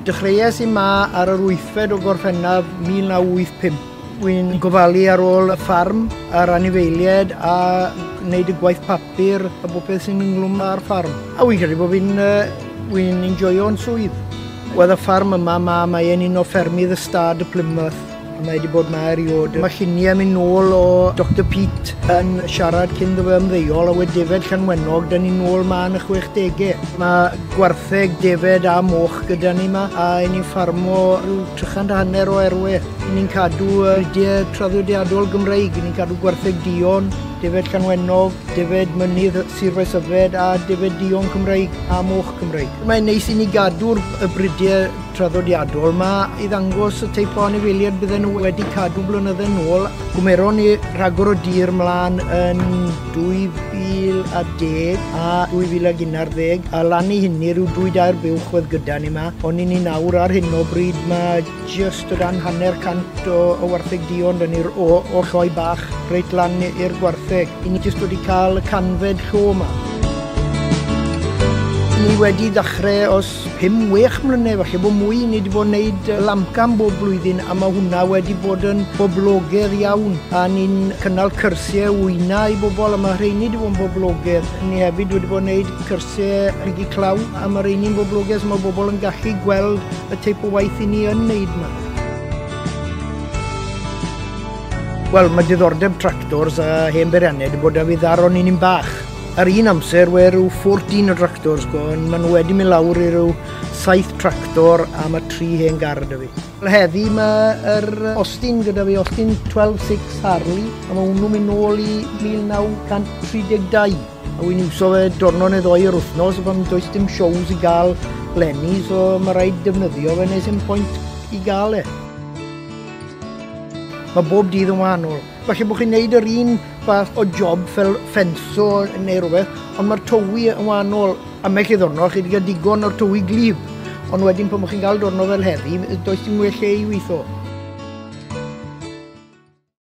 Dechreuais i 'ma ar yr 8fed o Gorffennaf 1985. Wy'n gofalu ar ôl y ffarm a'r anifeiliaid a gwneud y gwaith papur a popeth sy'n ynglwm â'r ffarm. A wy'n credu bod fi'n wy'n enjoyo'n swydd. Wel, y ffarm yma, mae'n un o ffermydd ystâd y Plymouth. A mae wedi bod 'ma erioed. Mae lluniau mynd nôl o Dr Pete yn siarad cyn iddo fe ymddeol a wedi defed Llanwenog, dyn ni nôl 'ma yn y 60au. Mae gwartheg, defed a moch gyda ni 'ma a i ni'n ffarmo rhyw 350 o erwe. I ni'n cadw bridiau traddodiadol Gymreig, i ni'n cadw gwartheg duon, defed Llanwenog, defed mynydd Sir Faesyfed a defed duon Cymreig a moch Cymreig. Mae'n neis i ni gadw'r y bridiau traddodiadol 'ma i ddangos y teip o anifeiliaid bydden nhw wedi cadw blynydde nôl. Gwmeron ni rhagor o dir mlaen yn 2010 a 2011 a lan i hynny rhyw 2-3 buwch oedd gyda ni 'ma, ond i ni nawr ar hyn o bryd mae just o dan 50 o wartheg duon 'da ni'r o lloi bach reit lan i'r gwartheg. I ni jyst wedi cael y 100fed llo 'ma. Ni wedi ddechrau os 5-6 mlynedd, falle bod mwy, ni wedi bod yn gwneud Lamb Camp bob blwyddyn a mae hwnna wedi bod yn boblogaidd iawn. A ni'n cynnal cyrsiau wyna i bobl a mae rheini wedi bod yn boblogaidd. Ni hefyd wedi bod yn gwneud cyrsiau rhegi claw a mae rheini'n boblogaidd, so mae bobl yn gallu gweld y teip o waith i ni yn wneud yma. Wel, mae diddordeb tractors a hen beiriannau wedi bod â fi ddar o'n i'n bach. Ar un amser, we rhyw 14 o tractors go, ond maen nhw wedi mynd lawr i ryw 7 tractor a mae 3 hen gar 'da fi. Heddi mae yr Austin gyda fi, Austin 12.6 Harley, a mae hwnnw'n mynd nôl i 1932. A wy'n iwso fe diwrnod neu ddoi yr wythnos, pan does dim shows i gael leni, so mae rhaid defnyddio fe neu sim pwynt i gael e. Mae bob dydd yn wahanol. Falle bod chi'n neud yr un fath o job fel ffenso neu rhywbeth, ond mae'r tywi yn wahanol. Ambell i ddwrnod, chi wedi cael digon o'r tywi glib. Ond wedyn pan bod chi'n cael diwrnod fel heddi, does dim well lle i weithio.